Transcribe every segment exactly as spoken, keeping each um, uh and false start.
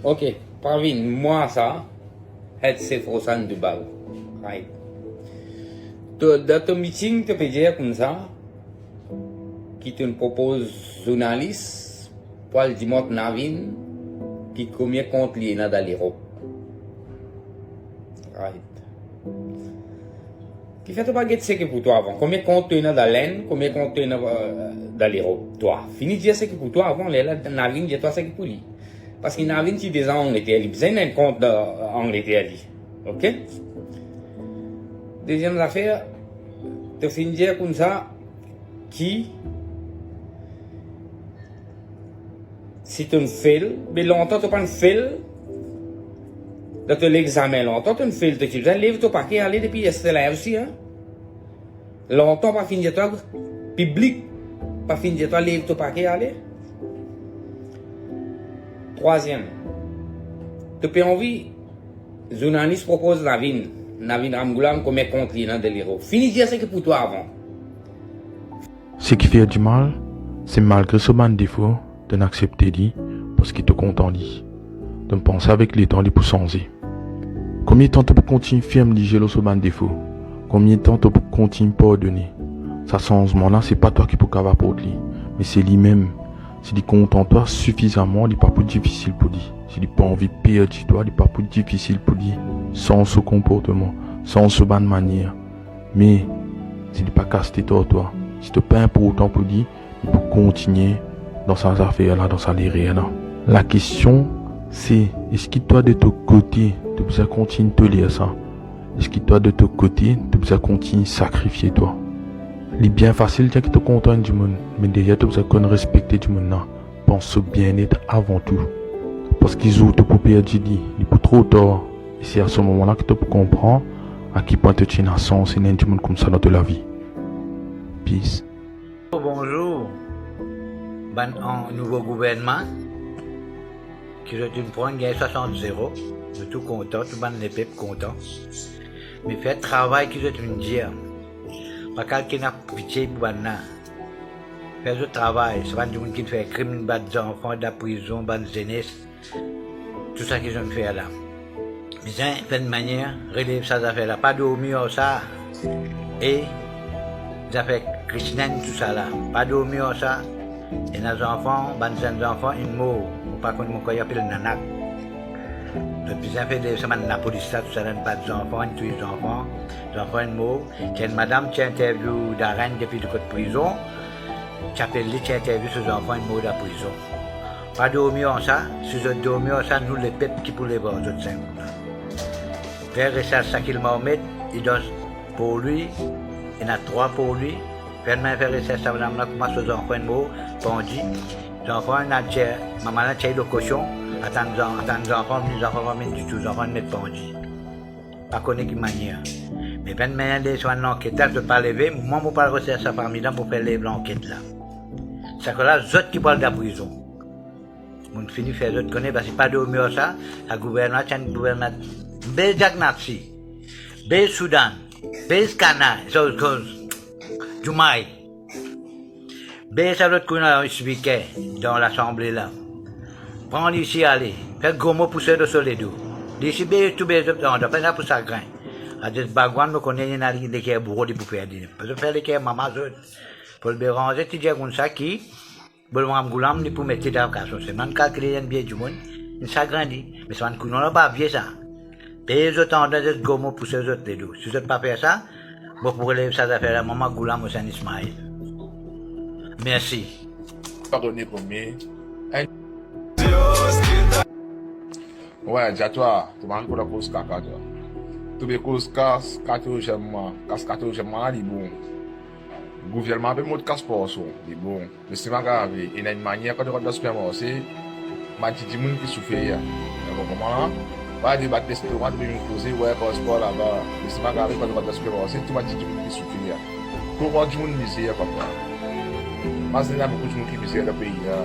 Ok, Pravin, mwa sa, head chef Rosann Doubal. Right. To, dan to meeting, to pe dir koumsa, ki to'nn propoz zournalis pou al dimande Navin ki konbien kont li ena dan Lerop. Right. Kifer to pa get seki pou twa avan? Konbien kont to ena dan Lenn, konbien kont to ena, euh, dan Lerop? Twa fini dir seki pou twa avan, lerla Navin dir twa seki pou li. Parski Navin ti deza Angleter, li bizin ena enn kont dan Angleter li. Ok? Deziem zafer, to finn dir koumsa ki si to'nn fail, be lontan to pa'nn fail dan to lexamen, lontan to'nn fail, to ti bizin lev to pake ale depi yester la osi, hein? Lontan pa finn dir twa, piblik pa finn dir twa lev to pake ale. Trwaziem, to pe anvi zournalis propoz Navin, Navin Ramgoolam, konbien kont li ena dan Lerop. Fini dir seki pou twa avan. Seki fer dimal, se malgre so bann defo, to'nn aksepte li, parski to kontan li. To'nn panse avek letan li pou sanze. Konbien tan to pou kontign ferm lizie lor so bann defo? Konbien tan to pou kontign pardone? Sa sanzman la, se pa twa ki pou kav aport li, me se limem. Si li kontan twa sifizaman, li pa pou difisil pou li. Si li pa anvi perdi twa, li pa pou difisil pou li sanz so konportman, sanz so bann manier. Me si li pa kas tet ar twa, si to pa inportan pou li, li pou kontigne dan sa zafer la, dan sa lerer la. Lakestion se, eski twa de to kote, to bizin kontign toler sa? Eski twa de to kote, to bizin kontign sakrifie twa? Li bien fasil dir ki to kontan enn dimoun, me deryer to bizin konn respekte dimoun la. Pans so bienet avan tou. Parski zour to pou perdi li, li pou tro tar. E se a se moman la ki to pou konpran a ki pwin to ti ena sans ena enn dimoun koumsa dan to lavi. Peace. Bonzour, bann an-, nouvo gouvernman ki zot inn pran, gagn swasant zero. Nou tou kontan, tou bann lepep kontan. Me fer travay ki zot inn dir. Pa kalkil ena pitie pou bann la. Fer zot travay, sa bann dimoun ki fer krim, bat zanfan, dan prizon, bann zenes, tou sa ki zot fer la. Bizin fer enn manier relev sa zafer la, pa dormi ar sa. E zafer Krisnenn, tou sa la, pa dormi ar sa. Ena zanfan, bann zenn zanfan inn mor, mo pa konn mo krwar apel Nanak. Zot bizin fer relev sa bann lapolis la, tou sa la, inn bat zanfan, inn touy zanfan, zanfan inn mor. Ti enn madam ti interview Darren depi lekot prizon, ti apel li, ti interview so zanfan inn mor dan prizon. Pa dormi ar sa, si zot dormi ar sa, nou lepep ki pou lev ar zot sink kou la. Fer resers Sakil Mohamed, li dan por li, ena trwa por li. Fer enn fer resers sa madam la, kouma so zanfan inn mor pandi. Zanfan inn al tir, mama la tir lor kosion, atann zan-, atann zanfan vini, zanfan pa vinn ditou, zanfan inn met pandi. Pa kone ki manier. Me bann mennad de so bann lanket la, zot pa leve, mwa mo pou al resers sa fami la pou fer lev lanket la. Sa kola zot ki pou al dan prizon. Mo'nn fini fer zot kone, parski pa dormi ar sa, sa gouvernman, ti enn gouvernman be Jack Nazi, be Soudan, be Kana, so, so, Diomaye. Be sa lot kouma spiker dan Lasanble la. Pran li isi ale, fer gro mo pouse lor so ledo. Li isi be tou be zot andan, fer sa pou sagrin. Adres Bhagwan, mo kone li ena leker bouro, li pou fer li. Zot fer leker mama zot. Paul Bérenger ti dir koumsa ki Bolo Ramgoolam, li pou mete dan kaso. Se bann kalkile enn bie dimoun, inn sagrin li. Me sa bann kouyon la pa vie sa. Peye zot andan, zot gro mo, pouse zot ledo. Si zot pa fer sa, mo pou relev sa zafer la, mwa Ghulam Hussain Ismail. Mersi. Pardone pou mwa. Enn. Wi, dir twa, to mari pou la koz kaka, twa. To pe koz kas, katrevin mwa, kas katrevin mwa, li bon. Gouvernman pe mont kas parson, li bon. Me seki pa grav, ena enn manier kan to rant dan sipermarse, bann ti dimoun ki soufer, to konpran la? Pa debat lestoma, to pe vinn koze, wi, par sipor laba. Me seki pa grav, kan to rant dan sipermarse, tou bann ti dimoun ki soufer. Kouma dimoun mizer, papa? Mazinn ena boukou dimoun ki mizer dan pei la.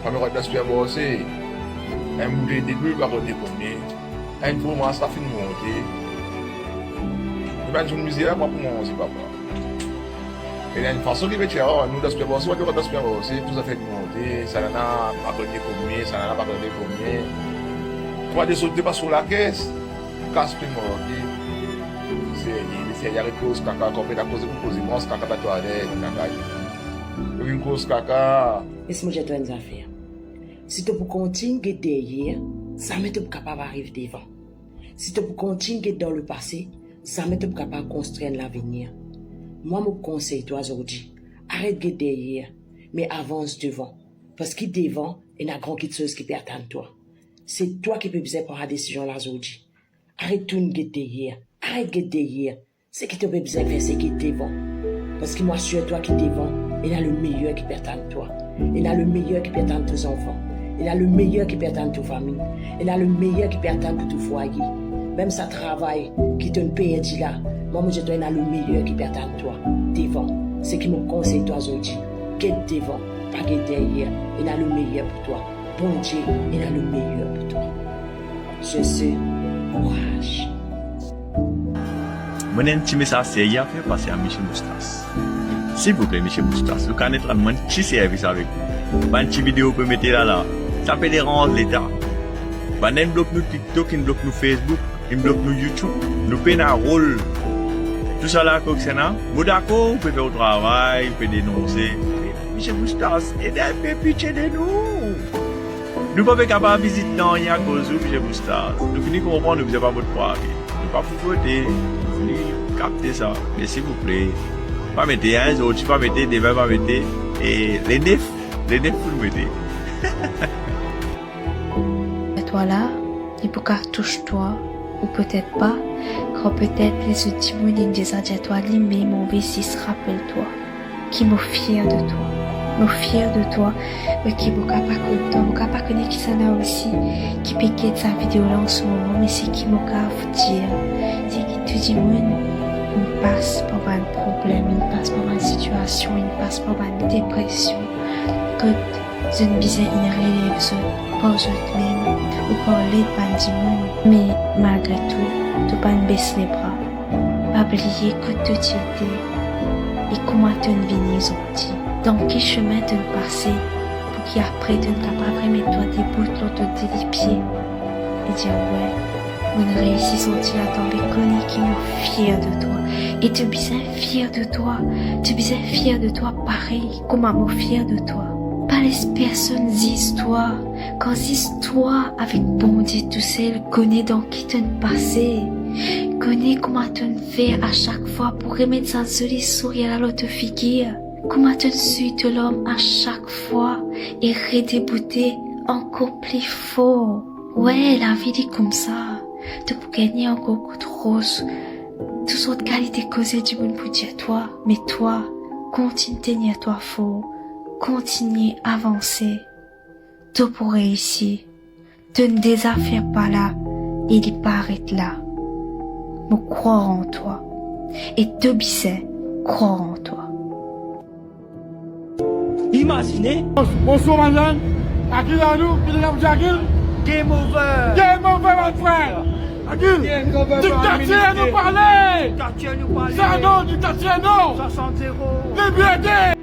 Kan to rant dan sipermarse, enn boutey delo, pa kone konbien, enn fromaz pa finn monte. Tou bann dimoun mizer, kouma pou manze, papa? Ena enn fason ki pe tir, oh, nou diaspora osi, nou diaspora osi, tou zafer nou monte, sa nana pa konn konbien, sa nana pa konn konbien. Twa de zot depa sou lakes, kas pe mor, ki serye, serye, aret koz kaka, kan pe la koze pou koze, mans kaka, ba twalet, kaka. Ou vinn koz kaka. Les mo dir twa enn zafer. Si to pou kontign get deryer, zame to pou kapav ariv devan. Si to pou kontign get dan lepase, zame to pou kapav konstrir enn lavenir. Mwa, mo konsey twa zordi, aret get deryer, me avans devan, parski devan ena gran kiksoz ki pe atann twa. Se twa ki pe bizin pran sa desizion la zordi. Aret tourn get deryer, aret get deryer. Seki to pe bizin fer, se get devan. Parski mo asir twa ki devan, ena lemeyer ki pe atann twa. Ena lemeyer ki pe atann to zanfan. Ena lemeyer ki pe atann to fami. Ena lemeyer ki pe atann pou to fwaye. Mem sa travay ki to'nn perdi la, mwa, mo dir twa, ena lemeyer ki pe atann twa devan. Seki mo konsey twa zordi, get devan, pa get deryer. Ena lemeyer pou twa. Bondie ena lemeyer pou twa. Sur ce, kouraz. Mo ena enn ti mesaz serye a fer pase a Misie Moustas. Silvouple, Misie Moustas, ou kapav rann mwa enn ti servis avek ou. Bann ti video ou pe mete la la, sa pe deranz Leta. Bann inn blok nou TikTok, inn blok nou Facebook, inn blok nou YouTube. Nou pena rol. Tousala, kouma sa ena, mo dakor, ou pe fer ou travay, ou pe denonse. Misie Moustas, ede enn pe pitie de nou. Nou pa pe kapav vizit nanye akoz ou, Misie Moustas. Nou fini konpran, nou bizin pa vot pou Arvil. Nou pa pou vote, nou fini kapte sa. Me silvouple, pa mete, hein, zordi pa mete, demin pa mete, e le nef, le nef pou nou mete. Twa la, li pou kapav tous twa, ou petet pa, kan petet lezot dimoun inn deza dir twa limem, mo pe zis rapel twa ki mo fier de twa. Mo fier de twa, me ki mo kapav pa konn twa, mo kapav pa kone kisannla osi ki pe get sa video la an se moman, me seki mo kapav dir, seki tou dimoun inn pas par bann problem, inn pas par bann sitiasion, inn pas par bann depresion, kot zot bizin inn relev zot par zot mem ou par led bann dimoun. Me malgre tou, to pa'nn bes lebra. Pa bliye kot to ti ete e kouma to'nn vini zordi. Dan ki semin to'nn pase, pou ki apre to'nn kapav remet twa debout lor to de lipie e dir, wi, mo'nn reisi sorti ladan, be kone ki mo fier de twa. E to bizin fier de twa. To bizin fier de twa parey kouma mo fier de twa. Pa les personn ziz twa, kan zis twa avek Bondie tousel kone dan ki to'nn pase, kone kouma to'nn fer a sak fwa pou remet sa zoli sourir la lor to figir, kouma to'nn souy to larm a sak fwa e redeboute ankor pli for. Wi, lavi li koumsa. To pou gagne ankor kout roz, tou sort kalite koze dimoun pou dir twa, me twa, kontign tenir twa for, kontign avanse. To pou reisi. To'nn deza fer pa la e li pa aret la. Mo krwar an twa e to bizin krwar an twa. Imazine. Bonsoir, madame. Akil Arnaud, ki ena pou dir Akil? Game over. Game over, my friend. Akil, game over, diktatir nou pale. Diktatir nou pale. Sa non, diktatir non. Swasann zero. Liberté.